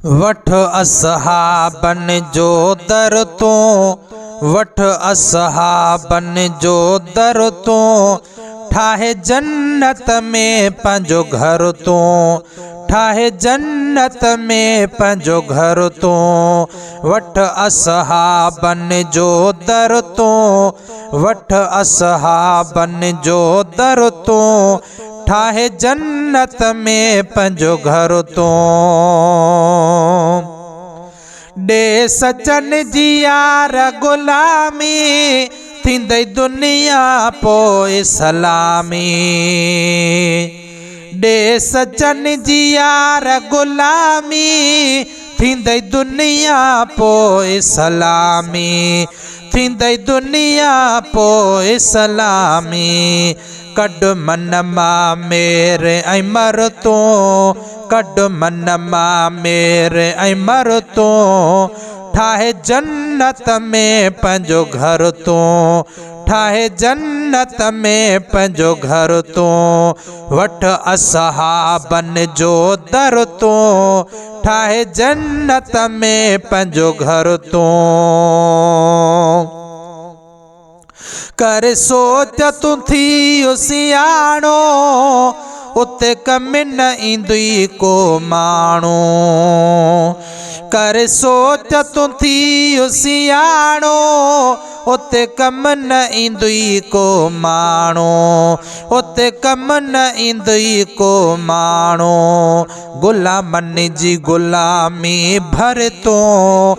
وٺ اصحابن جو در تون، وٺ اصحابن جو در تون، ٺاهي جنت ۾ پنهنجو گهر تون، ٺاهي جنت ۾ پنهنجو گهر تون، وٺ اصحابن جو در تون، وٺ اصحابن جو در تون، ٺاهي جنت ۾ پنهنجو گهر تون. ڏي سچن جي يار غلامي، ٿيندئي دنيا پوءِ سلامي. ڏي سچن جي يار غلامي، ٿيندئي دنيا پوءِ سلامي، ٿيندئي دنيا پوءِ سلامي. ڪڍ من مان مير ۽ مر تون، ڪڍ من مان مير ۽ مر تون، ٺاهي جنت ۾ پنهنجو گهر تون، ٺاهي جنت ۾ پنهنجو گهر تون، وٺ اصحابن جو در تون، ٺاهي جنت ۾ پنهنجو گهر تون. ڪر سوچ تون ٿي سياڻو، اتي ڪم نه ايندئي ڪو ماڻهو. ڪر سوچ تون ٿي سياڻو، اتي ڪم نه ايندئي ڪو ماڻهو، اتي ڪم نه ايندئي ڪو ماڻهو. غلامن جي غلامي ڀر تون،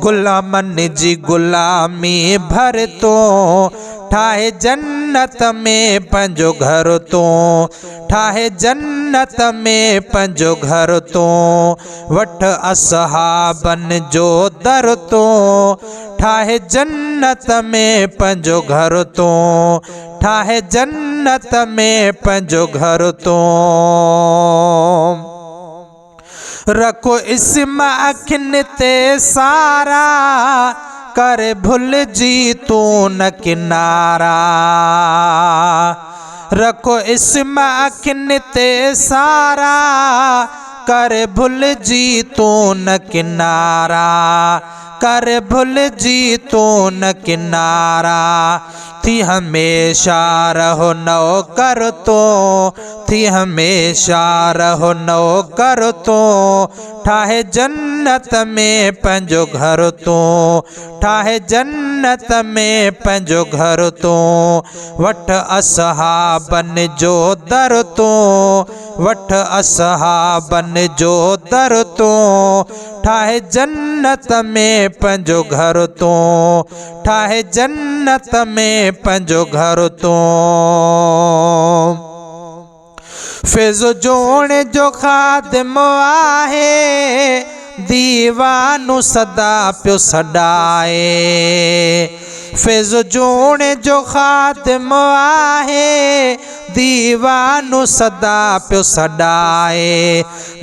غلامن جي غلامي ڀر تون، ٺاهي جنت ۾ پنهنجو گهر تون، ٺاهي جنت ۾ پنهنجو گهر تون، وٺ اصحابن جو در تون، ٺاهي جنت ۾ پنهنجو گهر تون، ٺاهي جنت ۾ پنهنجو گهر تون. رکو اسم اکين تي سارا، ڪر ڀلجي تون نه ڪنارا. رکو اسم اکين تي سارا، ڪر ڀلجي تون نه ڪنارا، ڪر ڀلجي تون نه ڪنارا. ٿي هميشه رهو نوڪر تون، ٿي هميشه رهو نوڪر تون، ٺاهي جنت ۾ پنهنجو گهر تون، ٺاهي جنت ۾ پنهنجو گهر تون، وٺ اصحابن جو در تون، وٺ اصحابن جو در تون، ٺاهي جنت ۾ پنهنجو گهر تون، ٺاهي جنت ۾ پنهنجو گهر تون. فيض جوڻ جو خادم آهي، ديوانو سدا پيو سڏائي. فيض جوڻ جو خادم آهي، ديوانو سدا پيو سڏائي،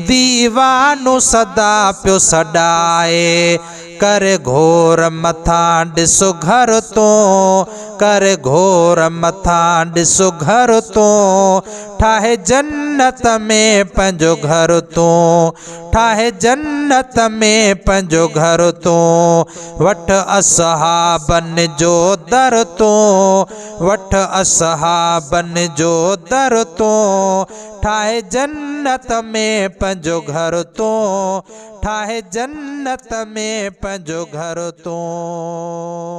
ديوانو سدا پيو سڏائي. ڪر گهور مٿان ڏس گهر تون، ڪر گهور مٿان ڏس گهر تون، ٺاهي جنت ۾ پنهنجو گهر تون، ٺاهي جنت ۾ پنهنجو گهر تون، وٺ اصحابن جو در تون، وٺ اصحابن جو در تون، ٺاهي جنت ۾ پنهنجو گهر تون، ٺاهي جنت ۾ پنهنجو گهر تون.